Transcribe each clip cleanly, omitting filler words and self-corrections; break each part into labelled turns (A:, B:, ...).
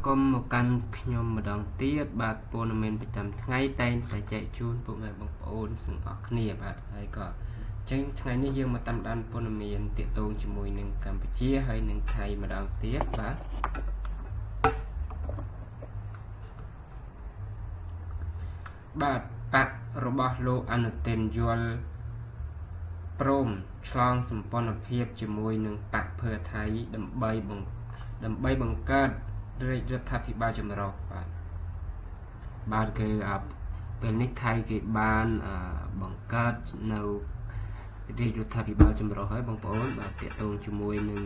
A: គមន៍មកកាន់ខ្ញុំម្ដងទៀតបាទព័ត៌មានប្រចាំថ្ងៃតែងតែចែកជូនពុកម៉ែបងប្អូនទាំងអស់គ្នាបាទហើយក៏ចឹងថ្ងៃនេះយើងមកតាមដានព័ត៌មានទាក់ទងជាមួយនឹងកម្ពុជាហើយនឹងថៃម្ដងទៀតបាទបាទបករបស់លោកអនុទិនយល់ព្រមឆ្លងសម្ព័ន្ធភាពជាមួយនឹងបកភឿថៃដើម្បីបង្កើតរាជរដ្ឋាភិបាលចម្រុះបាទបាទគឺពេលនេះថៃគេបានបង្កើតនៅរាជរដ្ឋាភិបាលចម្រុះហើយបងប្អូនបាទទាក់ទងជាមួយនឹង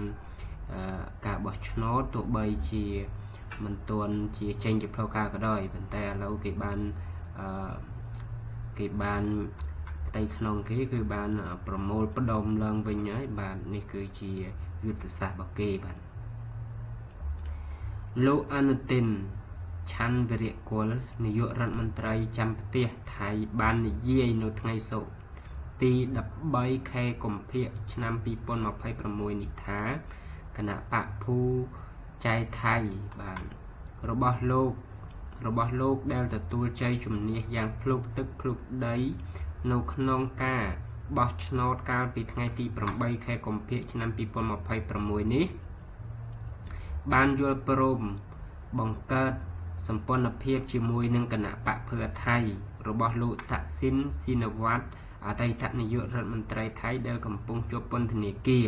A: ការបោះឆ្នោតទោះបីជាមិនទាន់ជាចេញជាផ្លូវការក៏ដោយប៉ុន្តែឥឡូវគេបានផ្ទៃក្នុងគេគឺបានប្រមូលផ្ដុំឡើងវិញហើយបាទនេះគឺជាយុទ្ធសាស្ត្ររបស់គេបាទលោកអនុទិនឆាន់វិរៈគុលនាយករដ្ឋមន្ត្រីចាំផ្ទះថៃបាននិយាយនៅថ្ងៃសុក្រទី13ខែកុម្ភៈឆ្នាំ2026នេះថាគណៈបកភូចៃថៃបាទរបស់លោកដែលទទួលជ័យជំនះយ៉ាងភ្លុកទឹកភ្លុកដីនៅក្នុងការបោះឆ្នោតកាលពីថ្ងៃទី8ខែកុម្ភៈឆ្នាំ2026នេះបានយល់ព្រមបង្កើតសម្ព័ន្ធភាពជាមួយនឹងគណៈបកភឿថៃរបស់លោកថាក់ស៊ីនស៊ីនវ៉ាត់អតីតនាយករដ្ឋមន្ត្រីថៃដែលកំពុងជាប់ពន្ធនាគារ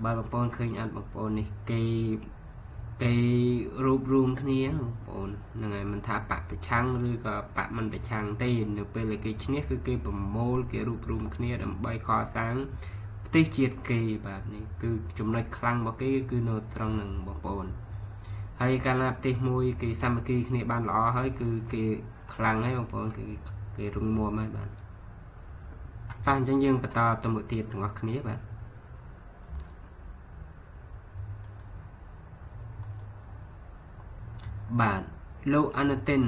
A: បើបងប្អូនឃើញអត់បងប្អូននេះគេរួបរួមគ្នាបងប្អូនហ្នឹងហើយមិនថាបកប្រឆាំងឬក៏បកមិនប្រឆាំងទេនៅពេលដែលគេឈ្នះគឺគេប្រមូលគេរួបរួមគ្នាដើម្បីកសាងប្រទេសជាតិគេបាទនេះគឺចំណុចខ្លាំងរបស់គេគឺនៅត្រង់នឹងបងប្អូនហើយកាលណាប្រទេសមួយគេសាមគ្គីគ្នាបានល្អហើយគឺគេខ្លាំងហើយបងប្អូនគេរឹងមាំហើយបាទតោះអញ្ចឹងយើងបន្តទៅមុខទៀតទាំងអស់គ្នាបាទបាទលោកអនុទិន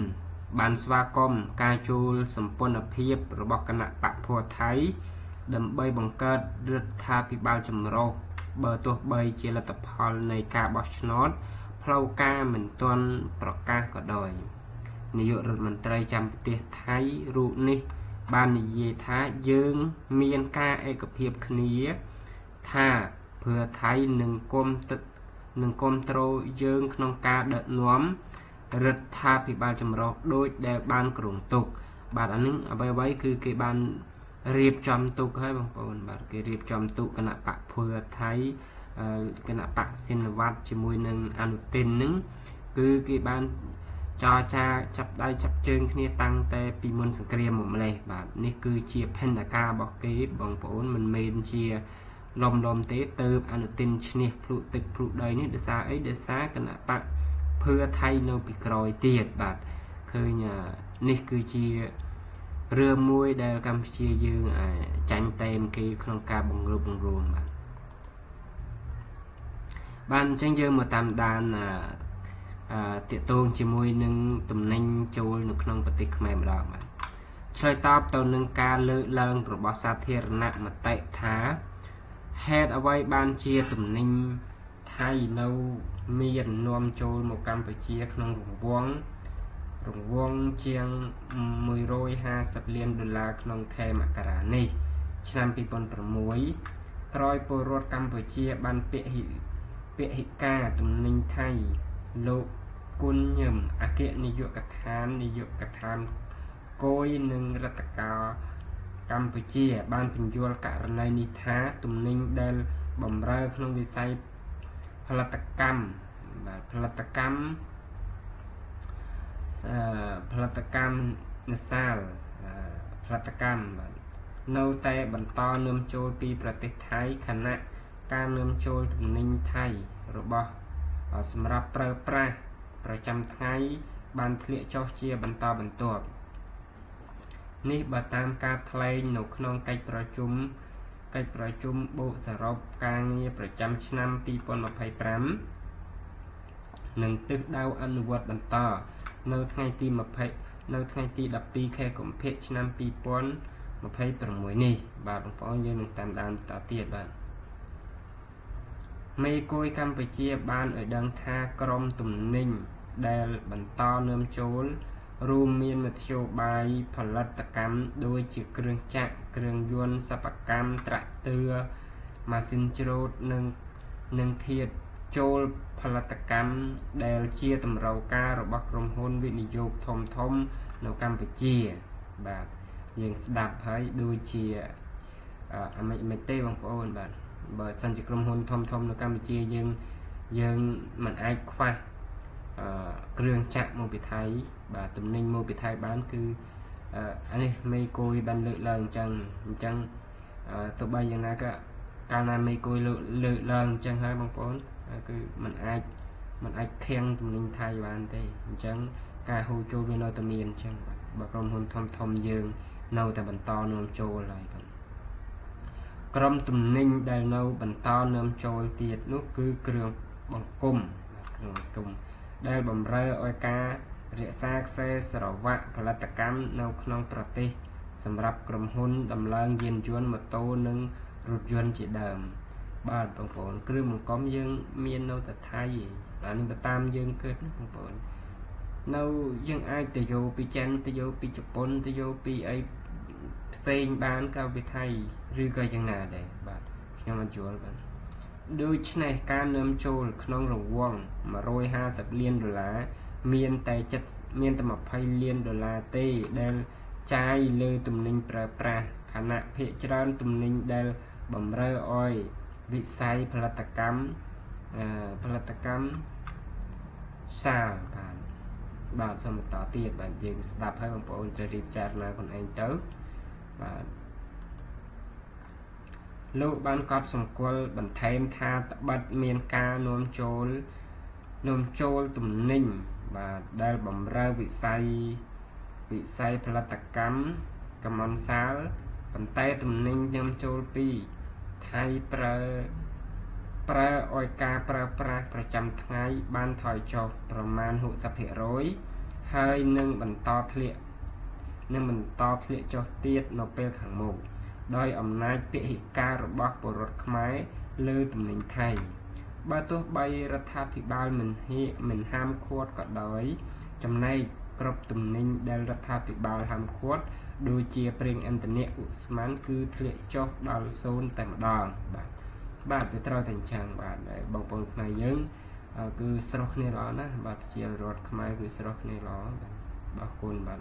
A: បានស្វាគមន៍ការចូលសម្ព័ន្ធភាពរបស់គណៈបកភឿថៃដើម្បីបង្កើតរដ្ឋាភិបាលចម្រុះបើទោះបីជាលទ្ធផលនៃការបោះឆ្នោតផ្លូវការមិនទាន់ប្រកាសក៏ដោយនាយករដ្ឋមន្ត្រីចាំប្រទេសថៃរូបនេះបាននិយាយថាយើងមានការឯកភាពគ្នាថាភឿថៃនឹងគាំទ្រយើងក្នុងការដឹកនាំរដ្ឋាភិបាលចម្រុះដោយដែលបានគ្រោងទុកបាទអានេះអ្វីៗគឺគេបានរៀបចំទុកហើយបងប្អូនបាទគេរៀបចំទុកគណៈបកភឿថៃគណៈបកសិនវត្តជាមួយនឹងអនុទិននឹងគឺគេបានចរចាចាប់ដៃចាប់ជើងគ្នាតាំងតែពីមុនសង្គ្រាមមកម្លេះបាទនេះគឺជាផែនការរបស់គេបងប្អូនមិនមែនជាលំទេទៅអនុទិនឈ្នះភ្លុកទឹកភ្លុកដីនេះដោយសារអីដោយសារគណៈបកភឿថៃនៅពីក្រោយទៀតបាទឃើញនេះគឺជារឿងមួយដែលកម្ពុជាយើងចាញ់តែមគេក្នុងការបង្រួបបង្រួមបាទបាទអញ្ចឹងយើងមកតាមដានទាក់ទងជាមួយនឹងតំណែងចូលនៅក្នុងប្រទេសខ្មែរម្ដងបាទឆ្លើយតបទៅនឹងការលើកឡើងរបស់សាធារណមតិថាហេតុអ្វីបានជាតំណែងថៃនៅមាននាំចូលមកកម្ពុជាក្នុងរង្វង់ជាង150លានដុល្លារក្នុងខែមករានេះឆ្នាំ2006ក្រោយពលរដ្ឋកម្ពុជាបានពហិការទំនិញថៃលោកគុណញឹមអគ្គនាយកដ្ឋានគយនិងរដ្ឋការកម្ពុជាបានពន្យល់ករណីនេះថាទំនិញដែលបំរើក្នុងវិស័យផលិតកម្មបាទផលិតកម្មនេសាលផលិតកម្មបាទនៅតែបន្តនាំចូលពីប្រទេសថៃខណៈការនាំចូលទំនិញថៃរបស់សម្រាប់ប្រើប្រាស់ប្រចាំថ្ងៃបានធ្លាក់ចុះជាបន្តបន្ទាប់នេះបើតាមការថ្លែងនៅក្នុងកិច្ចប្រជុំបូកសរុបការងារប្រចាំឆ្នាំ2025និងទិសដៅអនុវត្តបន្តនៅថ្ងៃទី20នៅថ្ងៃទី12ខែកុម្ភៈឆ្នាំ2026នេះបាទបងប្អូនយើងនឹងតាមដានតទៀតបាទមេគយកម្ពុជាបានឲ្យដឹងថាក្រុមទំនិញ ដែលបន្តនាំចូលរួមមានមធ្យោបាយផលិតកម្មដូចជាគ្រឿងចក្រគ្រឿងយន្តសិប្បកម្មត្រាក់ទ័រម៉ាស៊ីនច្រូតនិងធាតុចូលផលិតកម្មដែលជាតម្រូវការរបស់ក្រុមហ៊ុនវិនិយោគធំៗនៅកម្ពុជាបាទយើងស្ដាប់ហើយដូចជាអាមិនទេបងប្អូនបាទបើសិនជាក្រុមហ៊ុនធំៗនៅកម្ពុជាយើងមិនអាចខ្វះគ្រឿងចក្រមកពីថៃបាទទំនិញមកពីថៃបានគឺអានេះមេគួយបានលើកឡើងអញ្ចឹងទោះបីយ៉ាងណាក៏កាលណាមេគួយលើកឡើងអញ្ចឹងហើយបងប្អូនគឺมันអាចខៀងទំនិញថៃបានទេអញ្ចឹងការហូរចូលវានៅតែមានអញ្ចឹងបាទបើក្រុមហ៊ុនធំៗយើងនៅតែបន្តនាំចូលហើយបាទក្រុមទំនិញដែលនៅបន្តនាំចូលទៀតនោះគឺគ្រឿងបង្គុំគ្រឿងបង្គុំដែលបំរើឲ្យការរក្សាខ្សែស្រវាក់ផលិតកម្មនៅក្នុងប្រទេសសម្រាប់ក្រុមហ៊ុនដំឡើងយានយន្តម៉ូតូនិងរថយន្តជាដើមបាទបងប្អូនគ្រឿងបង្គុំយើងមាននៅតែថៃបាទនេះបើតាមយើងគិតណាបងប្អូននៅយើងអាចទៅយកពីចិនទៅយកពីជប៉ុនទៅយកពីអីផ្សេងបានក៏ពីថៃឬក៏យ៉ាងណាដែរបាទខ្ញុំអត់យល់បាទដូច្នេះការនាំចូលក្នុងរង្វង់150លានដុល្លារមានតែ20លានដុល្លារទេដែលចាយលើទំនិញប្រើប្រាស់ខណៈភាគច្រើនទំនិញដែលបំរើឲ្យវិស័យផលិតកម្មសាលបាទសូមបន្តទៀតបាទយើងស្ដាប់ហើយបងប្អូនត្រូវរៀបចារណាខ្លួនឯងទៅបាទលោកបានកត់សម្គាល់បន្ថែមថាត្បិតមានការនាំចូលទំនិញបាទដែលបំរើវិស័យផលិតកម្មកម្មសាលប៉ុន្តែទំនិញនាំចូលពីថៃប្រើឲ្យការប្រើប្រាស់ប្រចាំថ្ងៃបានថយចុះប្រមាណ 60% ហើយនឹងបន្តធ្លាក់ចុះទៀតនៅពេលខាងមុខដោយអំណាចពហិការរបស់ពលរដ្ឋខ្មែរលើទំនិញថៃបើទោះបីរដ្ឋាភិបាលមិនហាមឃាត់ក៏ដោយចំណែកគ្រប់ទំនិញដែលរដ្ឋាភិបាលហាមឃាត់ដូចជាប្រេងឥន្ធនៈឧស្ម័នគឺធ្លាក់ចុះដល់0តែម្ដងបាទវាត្រូវតែអញ្ចឹងបាទបងប្អូនខ្មែរយើងគឺស្រស់គ្នាល្អណាស់បាទជារដ្ឋខ្មែរគឺស្រស់គ្នាល្អបាទអរគុណបាទ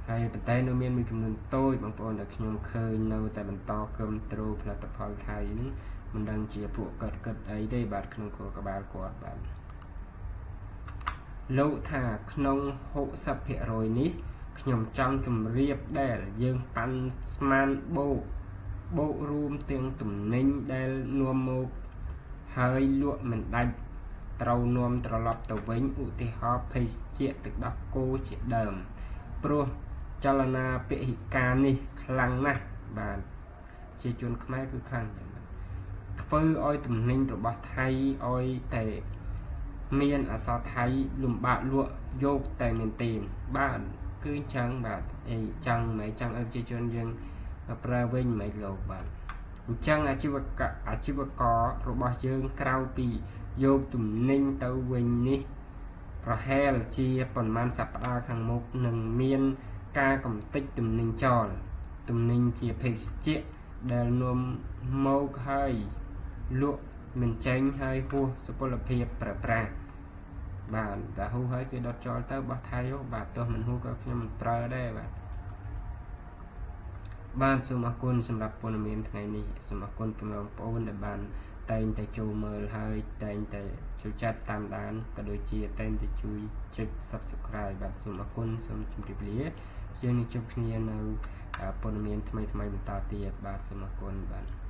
A: ហើយប៉ុន្តែនៅមានមួយចំនួនតូចបងប្អូនដែលខ្ញុំឃើញនៅតែបន្តគ្រប់គ្រងផលិតផលថៃហ្នឹងមិនដឹងជាពួកគាត់គិតអីទេបាទក្នុងខួរក្បាលគាត់បាទលោកថាក្នុង 60% នេះខ្ញុំចង់ជម្រាបដែលយើងប៉ាន់ស្មានបូករួមទាំងទំនិញដែលនាំមកហើយលក់មិនដាច់ត្រូវនាំត្រឡប់ទៅវិញឧទាហរណ៍ភេសជ្ជៈទឹកដោះគោជាដើមព្រោះចលនាពហិការនេះខ្លាំងណាស់បាទជាជនខ្មែរគឺខ្លាំងយ៉ាងណាធ្វើឲ្យទំនិញរបស់ថៃឲ្យតែមានអក្សរថៃលំបាកលក់យកតែមែនទេបាទគឺអញ្ចឹងបាទអីចង់មិនចង់ឲ្យប្រជាជនយើងប្រើវិញមិនលោកបាទអញ្ចឹងអាជីវកររបស់យើងក្រៅពីយកទំនិញទៅវិញនេះប្រហែលជាប៉ុន្មានសប្តាហ៍ខាងមុខនឹងមានការកំទេចទំនិញចោលទំនិញជាភេសជ្ជៈដែលនាំមកហើយលក់មិនចេញហើយហួសសុពលភាពប្រើប្រាស់បាទតែហួសហើយគេដុតចោលទៅបោះថៃបាទទោះមិនហួសក៏ខ្ញុំមិនប្រើដែរបាទបាទសូមអរគុណសម្រាប់ព័ត៌មានថ្ងៃនេះសូមអរគុណបងប្អូនដែលបានតែងតែចូលមើលហើយតែងតែចូលចិត្តតាមដានក៏ដូចជាតែងតែជួយចុច Subscribe បាទសូមអរគុណសូមជម្រាបលាយើងនឹងជួបគ្នានៅព័ត៌មានថ្មីៗបន្តទៀតបាទសូមអរគុណបាទ